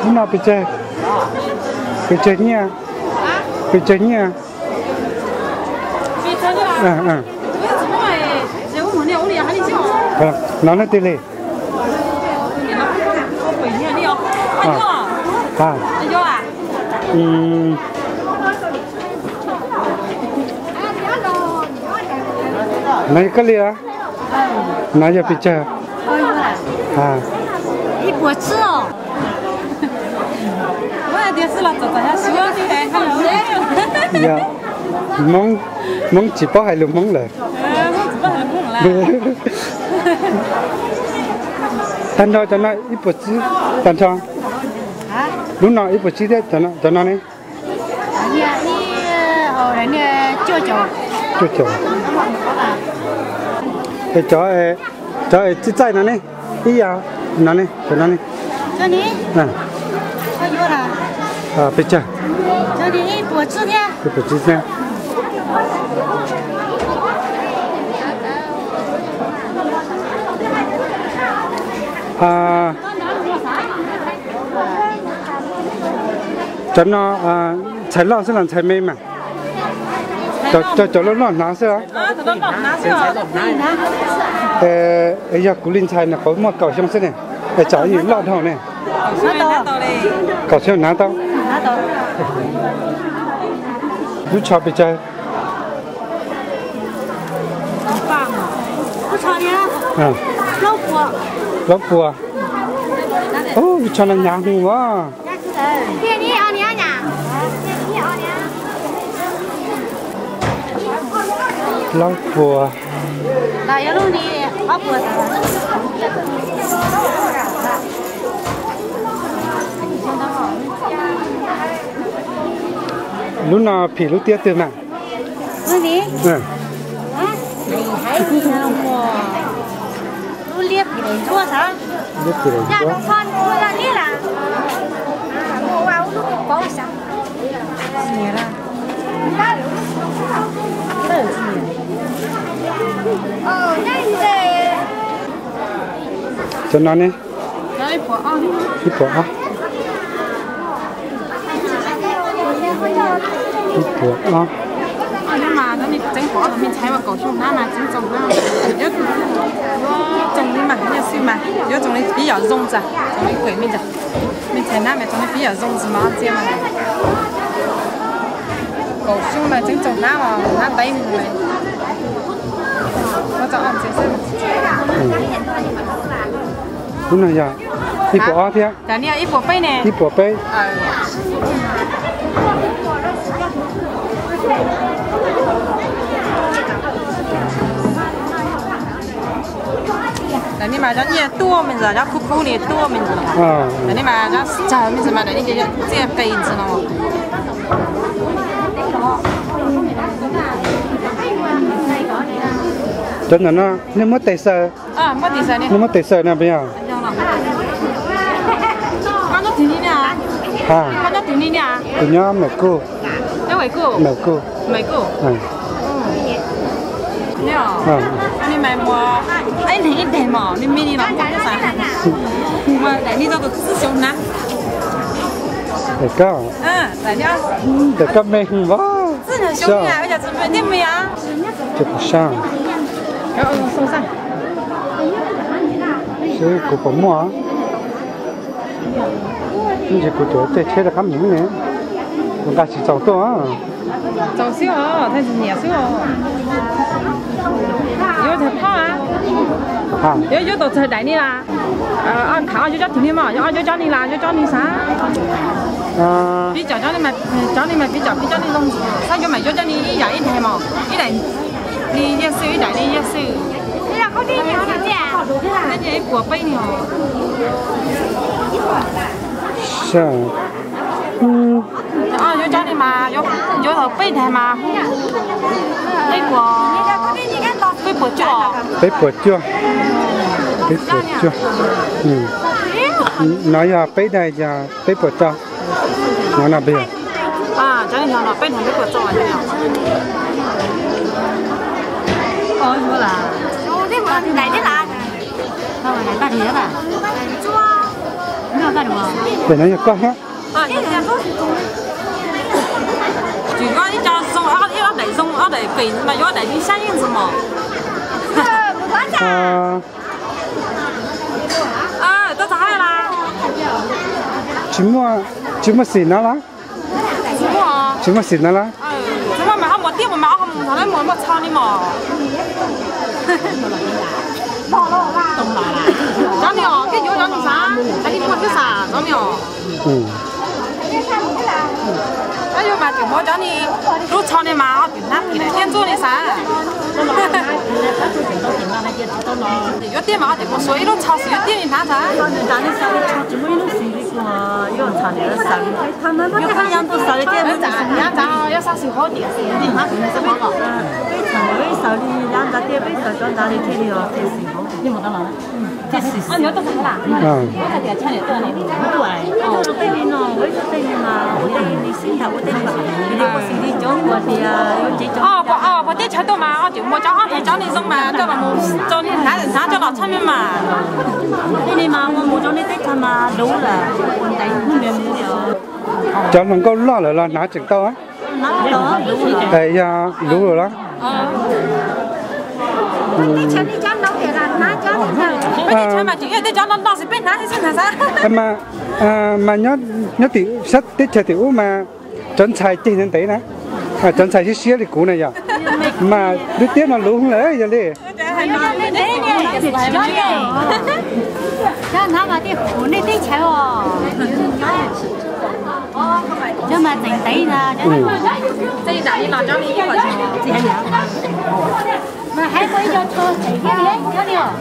Hnub no pes tsawg, pes tsawg nyiaj, pes tsawg nyiaj? No leej twg li? No yog koj li a? No yog pes tsawg? Yog, Hmoob, Hmoob tsis paub hais lus Hmoob lawm. Tag nrho cov no ib puas tsib, tag nrho. Lub no ib puas tsib thiab cov no ne? Cuaj caum. Es cov, cov txij txaij no ne? Ib yam no ne, cov no ne? Pes tsawg? Ib puas tsib thiab. Cov no ntxhais loj xwb los ntxhais me mas? Cov, cov loj loj hnav xwb. Yog kuv li ntxhais no qhov muaj kaum xyoo xwb ne, es tsam ib loj dhau ne. Kaum xyoo hnav tau. Lub tsho pes tsawg? Plaub puas. Lub tsho no hnyav heev as. Plaub puas. Lub no phim lub tiab twg mas? Cov no ne? Ib puas ob. Ib puas ob. Tseeb puas ob, me ntxhais ua kaum xyoo hnab mas tseeb txaus hnab. Yuav tsoom li mas, nyiaj xwb mas yuav tsoom li piv yam zoo ntxiv, tsoom li kuam me ntsis. Me ntxhais hnab mas tsoom li piv yam zoo ntxiv mas ob txiaj mas. Kaum xyoo mas tseeb txaus hnab os, hnab teib mus. Ua tau ob txiaj xwb. Lub no yog ib puas ob thiab. Ib puas peb ne? Ib puas peb. Daim ni mas cov nyiaj tuaj me ntsis, cov khub khub ni tuaj me ntsis. Daim ni mas cov tsawg me ntsis mas daim ni ces txiaj qis ntsis no. Cov ntawm no nej muab tes xaws, nej muab tes xaws no puas yog? Kuv nyob Mem Kuj. Mem Kuj. Daim koj, daim koj me heev as. Ces kuv saj, seb kuv puas muaj. Ib ntsis kuv tuav tej tsheb rov qab mus ne, kuv nqa tsis txaus tuaj. Txaus xwb os, thaij nyiam xwb os. Yuav tag phoj, yuav yuav tau txog daim ni las. Khav ob yuav cov twg ni mas, yog ob yuav cov ni las, yuav cov ni xav. Piv cov, cov ni mas piv cov, piv cov ni zoo, xav yuav mas yuav cov ni ib yam ib daim mas, ib daim li yaj xwb, ib daim li yaj xwb. Ib puas peb ni os. Yuav cov ni mas, yuav tau peb daim mas, peb puas, peb puas cuaj. Peb puas cuaj. Peb puas tso? No yog peb daim, yog peb puas tso? No no peb. Pem no yog koj hab. Tsis muaj, tsis muaj xim no los? Tsis muaj xim no los? Yuav tiaj mas ho tias kuv suav ib lub tsho xwb yuav tiaj li hnav xav. Yuav xav xwm hauv tias peb xav li yav ntawd tiag, peb xav cov ntawd li thiaj li os, tiaj xwm hauv. Tiaj xwm xwm. Tej li no, ua ib tug tej li mas ua tej li xwb ntag, ua tej li xwb li, ua xwm li cov uas tias yuav nce cov. Puas teb chaws tuaj mas ho tseem muaj cov ob peb cov li zoo mas coj los mus tso li hnav, hnav coj los tshaj me mas. Tej li mas mus rau nej teb chaws mas luv lawm, ua ntev mus. Cov hluas nkauj loj lawm los hnav tseem tau? Yog luv lawm los? Peb teb chaws mas tseem yog tej cov no no xwb peb hnav xwb xwb ntag xav. Mas nyob tim sab teb chaws tim ub mas cov ntxhais ceg ntev ntev na, cov ntxhais siab siab li kuv na yog, mas lub tiab no luv lawm yog li. Cov hnav mas thiaj huv nej teb chaws os. Cov mas txeem ntev na. Mas hais muaj ib co tso tseem thiab li os.